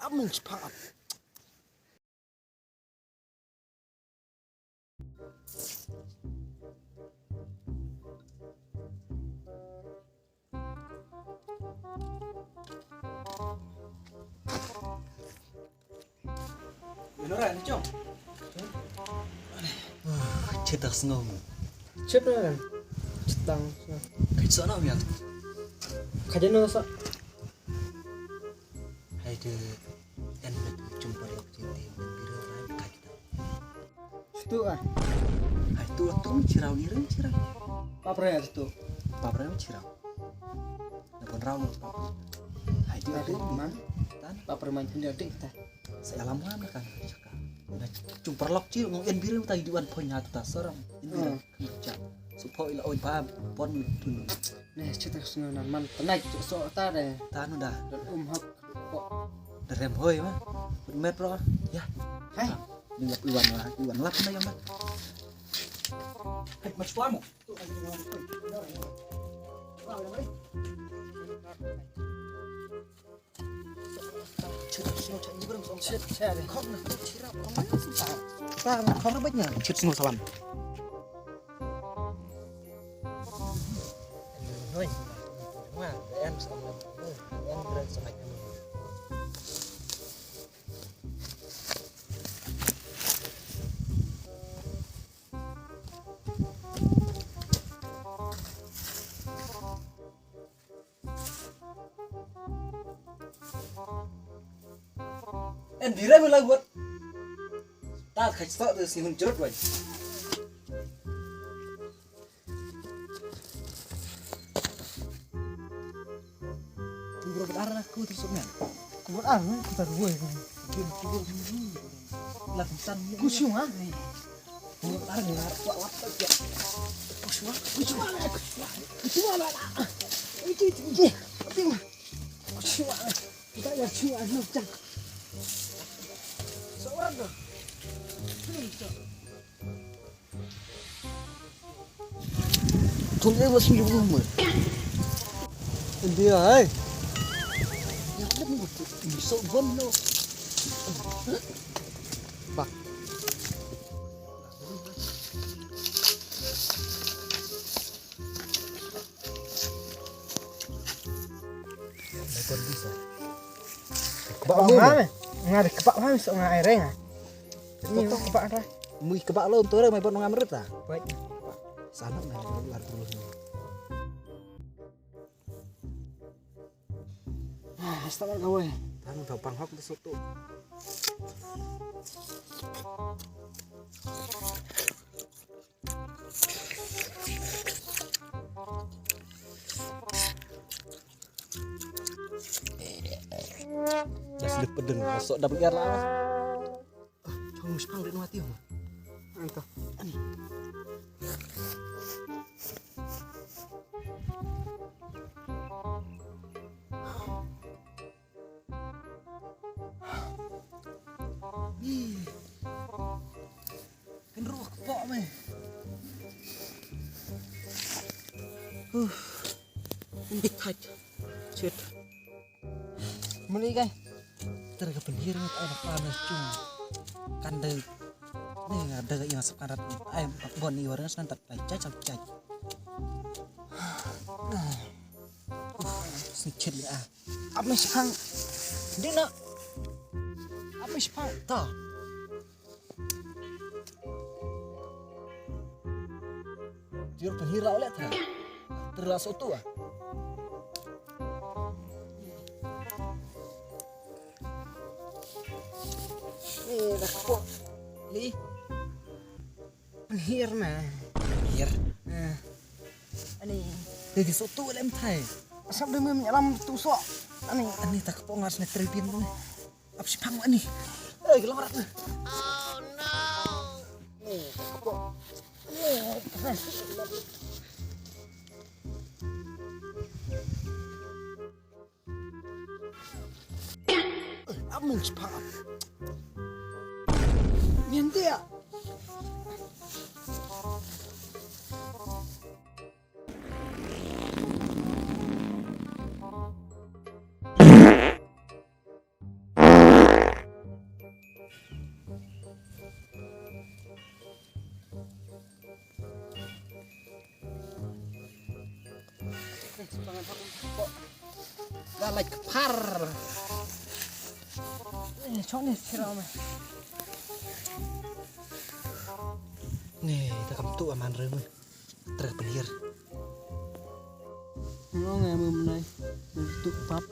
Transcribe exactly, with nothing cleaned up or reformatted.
Among spap. Nora, ni chong. Chetak sngom. Chetak. Chetang. Kaitso na mian. Kaja no sa. Hai de, en bet jumpa dia kiti men bira rai kaita. Stu ah. Hai tu tu chirau ira chirau. Papre stu. Papre chirau. Na pun rau pap. Hai tu tu man. Tan. Papre man dia dik ta. Sa alam wan kan chaka. Na jumpa lok chi ngong en bira ta iduan pon nya ta soram. En bira. Chak. Supo ila oi pam pon tu. Ne chetak sngom na man tanai so ta de. Tanu da. Um hak. Da rem hoi ma. Met ro. Ya. Hai. Ni lap iwan la, iwan lap na yang ma. Hai, mas tuamu. Chut, sino chak ni bereng song. Chut, chut. Kong na, chirap, kong na. Ta, kong na bet na. Chut, sino sawan. En bira mula buat. Ta khach tok tu si hun jerut wai. Kubur betar aku tu sebenarnya. Kubur ah, kubur wai. Kubur kubur. Lah kesan. Kusiung ah. Kubur betar ni lah kuat kuat tu ya. Kusiung ah, kusiung ah, kusiung ah, kusiung ah lah. Itu itu itu. Kusiung ah. Kita ya kusiung ah nak cak. Seorang tu. Tun e was mi rumah. India ai. Ya ada ni so bon no. Bah. Kebak lu. Nga de kebak ma so nga ai reng. Ni kebak ra. Mui kebak lu tu re mai bon nga meret ta. Baik. Sana nga luar dulu ni. Ah, start ka wei. Tang da pang hok de soto. Dah sedap pedeng, masuk dah biar lah. Ah, chong mesti pang rin mati. Anta. Ani. Kan ruh kepok meh. Huh. Ini kat. Shit. Muli kai. Ter ka penhir ngat ai bakla na chung. Kan da. Ni nga da ka ina sap kan rat ai bak bon ni orang san tak pai cai cai cai. Snichit li ah. Ap me shipang. Dina. Ap me shipang. Ta. Tiur penhir la oleh ta. Terla soto ah. Ni dah kepok. Li. Penhir na. Penhir. Eh. Ani. Dei di soto lem thai. Asap dei mem nyalam tu sok. Ani. Ani tak kepok ngar sne tribin tu. Ap shipang ani. Eh, gelap rat na. Oh no. Ni, tak kepok. Ni. Among spap. Mian dia. Lait kphar. Chok ni siro me. Ni ta kam tu aman rem. Trek penir. Ngong ya mem nai. Tu pap.